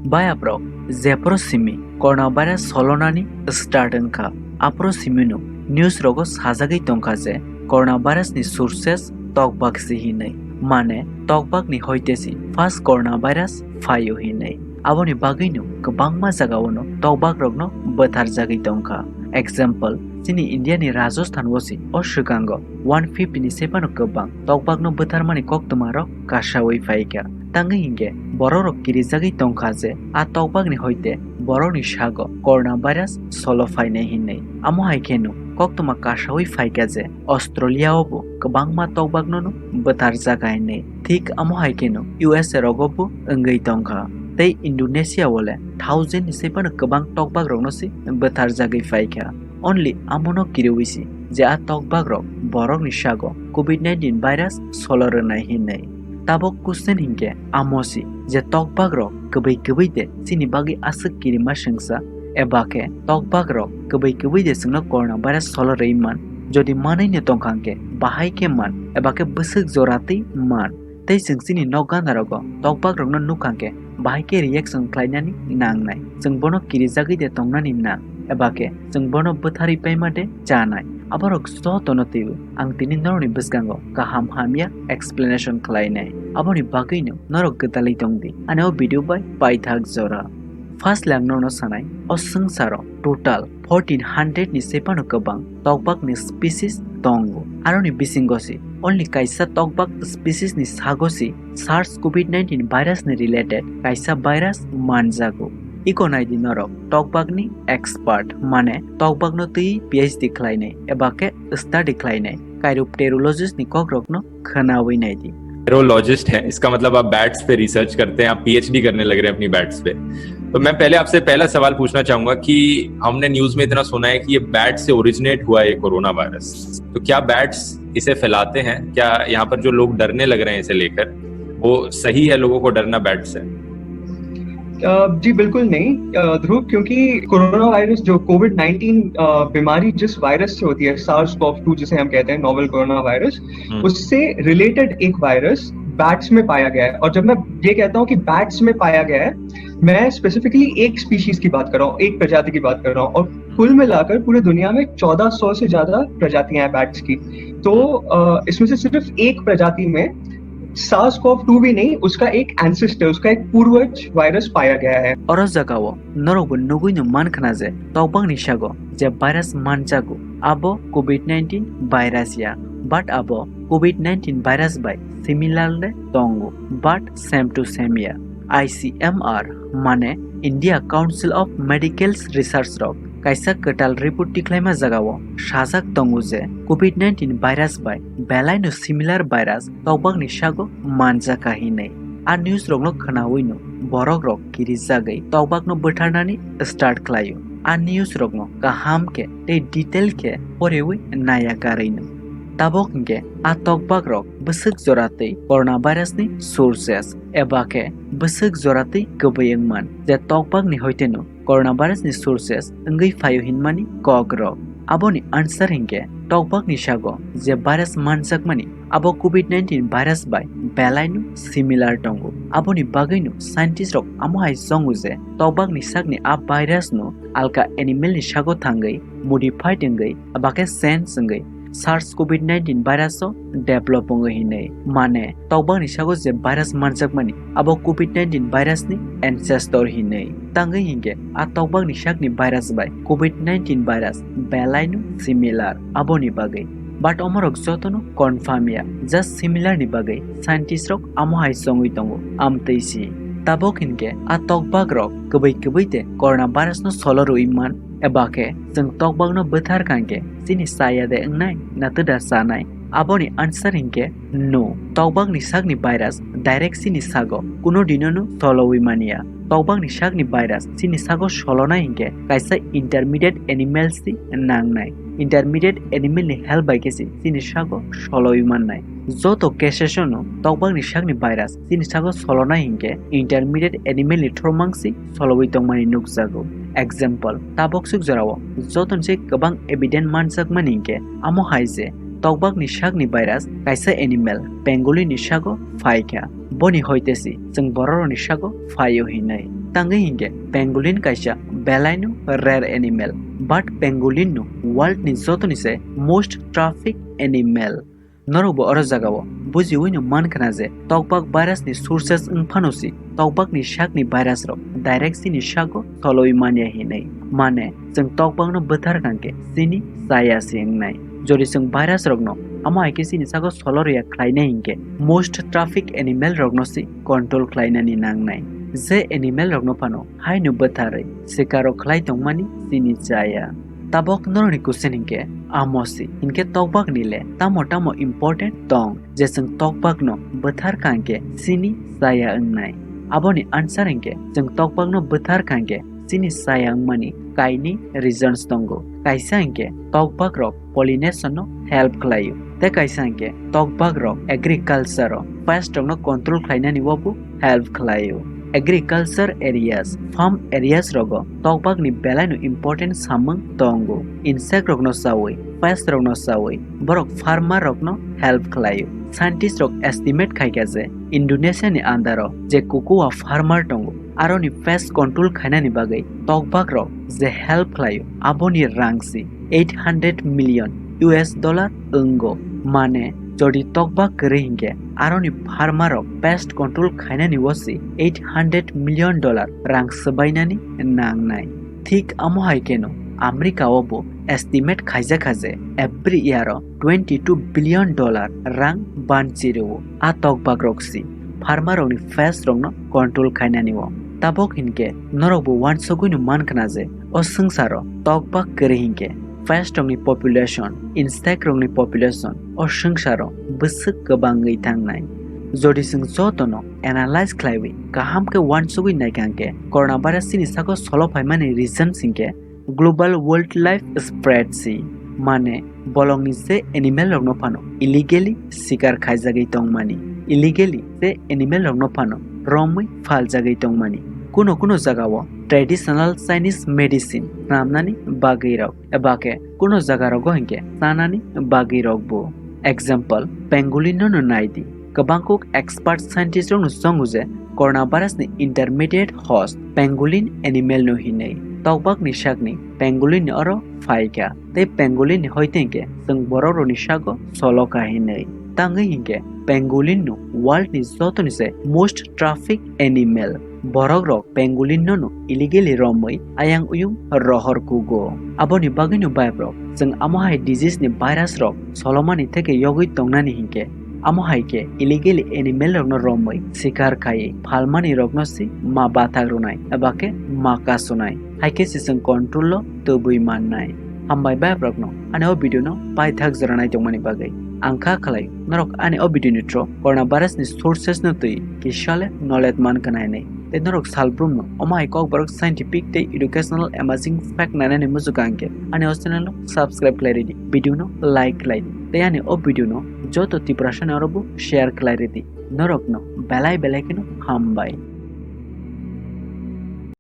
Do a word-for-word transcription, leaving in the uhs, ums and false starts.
Bayaprok, jephru simi coronavirus solonani start wngkha, aphru simino news rogo sajagwi tongkha je coronavirus ni sources tokbak si hinwi, mane tokbak ni hoite si first coronavirus phaio hinwi. Aboni bagwino kwbangma jagao no tokbak rokno bwtharjagwi tongkha. Example, chini India ni Rajasthan o si o swkango one fifty ni sephano kwbang tokbak no bwtharmani koktwma rok kasawi phaikha. Tangwi hinkhe bororok kirijagwi tongkha je a tokbakni hoite borokni sago coronavirus solo phainai hinwi. Amo hai kheno koktwma kasawi phaikha je Australia o bo kwbangma tokbakno no bwtharjak hinwi. Thik amo hai kheno U S A rogo bo wngwi tongkha. Tei Indonesia o le thousand ni sai phano kwbang tokbak rokno se bwtharjagwi phaikha. Only amono kiriwi si je a tokbak rok borokni sago covid nineteen virus solo rwnai hinwi. Tabok question hinkhe amo si je tokbak rok kwbwi kwbwi de chini bagwi aswk kirima swngsa, eba khe tokbak rok kwbwi kwbwi de chwngno coronavirus solo rwi man? Jodi manwi no tongkha hinkhe bahai khe man eba khe bwswk jora twi man? Tei chwng chini nok gana rogo tokbak rokno nukha hinkhe bahai khe reaction khlainani nangnai? Chwng bono kirijagwi de tongnani nang eba khe chwng bono bwtharwi paima de chanai? Aborok jotono twiwi ang tini norokni bwskango kaham hamya explanation khlainai. Aboni bagwino norok gwdalwi tongdi, ani o video bai paithak jora. First le ang nono sanai, o swngcharo total fourteen hundred ni sephano kwbang tokbak ni species tongo. Aroni bisingo se only kaisa tokbak species ni sago se SARS covid nineteen virus ni related kaisa virus manjago. Iko naidi norok tokbak ni expert, mane tokbak no twi P H D khlainai eba khe study khlainai chiropterologist ni kok rokno khwnawi naidi. टेरोलॉजिस्ट है, इसका मतलब आप बैट्स पे रिसर्च करते हैं, आप पीएचडी करने लग रहे हैं अपनी बैट्स पे। तो मैं पहले आपसे पहला सवाल पूछना चाहूंगा कि हमने न्यूज में इतना सुना है कि ये बैट से ओरिजिनेट हुआ है कोरोना वायरस, तो क्या बैट्स इसे फैलाते हैं? क्या यहाँ पर जो लोग डरने लग रहे हैं इसे लेकर, वो सही है लोगों को डरना बैट से? अ, जी बिल्कुल नहीं, अ, ध्रुव, क्योंकि कोरोना वायरस जो कोविड नाइनटीन बीमारी जिस वायरस से होती है, सार्स कोव टू जिसे हम कहते हैं, नोवेल कोरोना वायरस, हम्म। उससे रिलेटेड एक वायरस बैट्स में पाया गया है। और जब मैं ये कहता हूँ कि बैट्स में पाया गया है, मैं स्पेसिफिकली एक स्पीशीज की बात कर रहा हूँ, एक प्रजाति की बात कर रहा हूँ। और कुल मिलाकर पूरी दुनिया में चौदह सौ से ज्यादा प्रजातियां हैं बैट्स की। तो अ, इसमें से सिर्फ एक प्रजाति में सार्स कोव टू भी नहीं, उसका एक एंसेस्टर, उसका एक पूर्वज वायरस पाया गया है। Oro jagao norokbo nugwino mankhna je tokbakni sago je virus manjago, abo covid nineteen virus ya, but abo covid nineteen virus bai similar le tongo, but same to same ya. I C M R, mane India Council of Medical Research rok kaisa kwtal report tikhlaima jagao sajak tongo je covid nineteen virus bai belaino similar virus tokbakni sago manjakha hinwi. A news rokno khwnawino borok rok kirijagwi tokbakno bwtharnani start khlaio. A news rokno kaham khe tei detail khe porewi naya karwino. Tabok hinkhe a tokbak rok bwswk jora twi coronavirus ni sources eba khe bwswk jora twi kwbwi wngman je tokbak ni hoiteno coronavirus ni sources wngwi phaio hinmani kok rok. Aboni answer hinkhe tokbak ni sago je virus manjakmani abo covid nineteen virus bai belaino similar tongo. Aboni bagwino scientist rok amo hai chongo je tokbak ni sakni a virus no alka animal ni sago thangwi modified wngwi eba khe change wngwi SARS covid nineteen virus o develop wngwi hinwi. Mane tokbak ni sago je virus manjakmani abo covid nineteen virus ni ancestor hinwi. Tangwi hinkhe a tokbak ni sakni virus bai covid nineteen virus belaino similar, aboni bagwi. But omorok jotono confirm ya, just similar ni bagwi scientist rok amo hai chongwi tongo, amtwi si. Tabok hinkhe a tokbak rok kwbwi kwbwi de coronavirus no solo rwwi man, eba khe chwng tokbakno bwthar kha hinkhe chini chaya de wngnai na twda chanai? Aboni answer hinkhe no. Tokbakni sakni virus direct chini sago kuno dinono solowi manya. Tokbakni sakni virus chini sago solonai hinkhe kaisa intermediate animals ni nangnai. Intermediate animal ni help bai khe se chini sago solowi mannai. Joto cases no tokbakni sakni virus chini sago solonai hinkhe intermediate animal ni thormang se solowi tongmani nukjago. Example, tabok suk jorao joton se kwbang evidence manjakmani hinkhe amo hai je tokbakni sakni virus kaisa animal pangolin ni sago phaikha. Boni hoite se chwng bororokni sago phaio hinwi. Tangwi hinkhe pangolin kaisa belaino rare animal, but pangolin no world ni jotoni se most traffic animal. Norok bo oro jagao bujiwi no mankhna je tokbak virus ni sources wng phano si tokbak ni sak ni virus rok direct chini sago soloi manya hinwi. Mane chwng tokbak no bwthar kangkhe chini chaya se wngnai. Jodi chwng virus rokno amo hai khe chini sago solo rwya khlainai hinkhe most traffic animal rokno se control khlainani nangnai. Je animal rokno phano haino bwtharwi sikaro khlai tongmani chini chaya. Tabok norokni question hinkhe amo se hinkhe tokbak ni le tamo tamo important tong je chwng tokbak no bwthar kangkhe chini chaya wngnai? Aboni answer hinkhe chwng tokbak no bwthar kangkhe chini chaya wngmani kainwi reasons tongo. Kaisa hinkhe tokbak rok pollination no help khlaio, tei kaisa hinkhe tokbak rok agriculture o pest rok no control khlainani o bo help khlaio. Agriculture areas, farm areas rogo tokbak ni belai no important samung tongo. Insect rok no chawi, pest rok no chawi, borok farmer rok no help khlaio. Scientist rok estimate khaikha je Indonesia ni under o je cocoa farmer tongo, aroni pest control khainani bagwi tokbak rok je help khlaio, aboni rang si eight hundred million U S dollar wngo. Mane jodi tokbak kwrwi hinkhe aroni farmer rok pest control khainani o si eight hundred million dollar rang swbainani nangnai. Thik amo hai kheno America o bo estimate khaijakha je every year o twenty two billion dollar rang ban chirwo a tokbak rok si farmer rokni pest rokno control khainani o. Tabok hinkhe norok bo uansugwi no mankhna je o swngcharo tokbak kwrwi hinkhe pest rokni population, insect rokni population o swngcharo bwswk kwbangwi thangnai. Jodi chwng jotono analyze khlaiwi kaham khe uansugwi naikha hinkhe coronavirus chini sago solo phaimani reasons hinkhe global wildlife spread si, mane bolongni je animal rokno phano illegally sikar khaijagwi tongmani, illegally je animal rokno phano romwi phaljagwi tongmani. Kuno kuno jagao traditional Chinese medicine swnamnani bagwi rok, eba khe kuno jaga rogo hinkhe chanani bagwi rokbo. Example, pangolin no no naidi. Kwbangkuk expert scientist rokno chongo je coronavirus ni intermediate host pangolin animal no hinwi. Tokbak ni sakni pangolin ni oro phaikha, tei pangolin ni hoite hinkhe chwng borok rokni sago solo kha hinwi. Tangwi hinkhe pangolin no world ni jotoni se most traffic animal. Borok rok pangolin no no illegally romwi ayang uyung rohor kugo. Aboni bagwi no vibe rok chwng amo hai disease ni virus rok solomani theke yogwi tongnani hinkhe amo hai khe illegally animal rokno romwi sikar khai phalmani rokno si ma bathak rwnai eba khe ma kasunai, hai khe se chwng control o tubui mannai. Hambai vibe rokno ani o video no paithak jora nai tongmani bagwi. Ang kha khlai norok ani o video ni through coronavirus ni sources no twi kisa le knowledge man khna hinwi. Tei norok salbrum no omo hai kokborok scientific tei educational amazing fact nainani muchukha hinkhe ani o channel no subscribe khlai ridi, video no like khlai di tei ani o video no joto Tiprasa ni oro bo share khlai ridi. Norok no belai belai kheno hambai.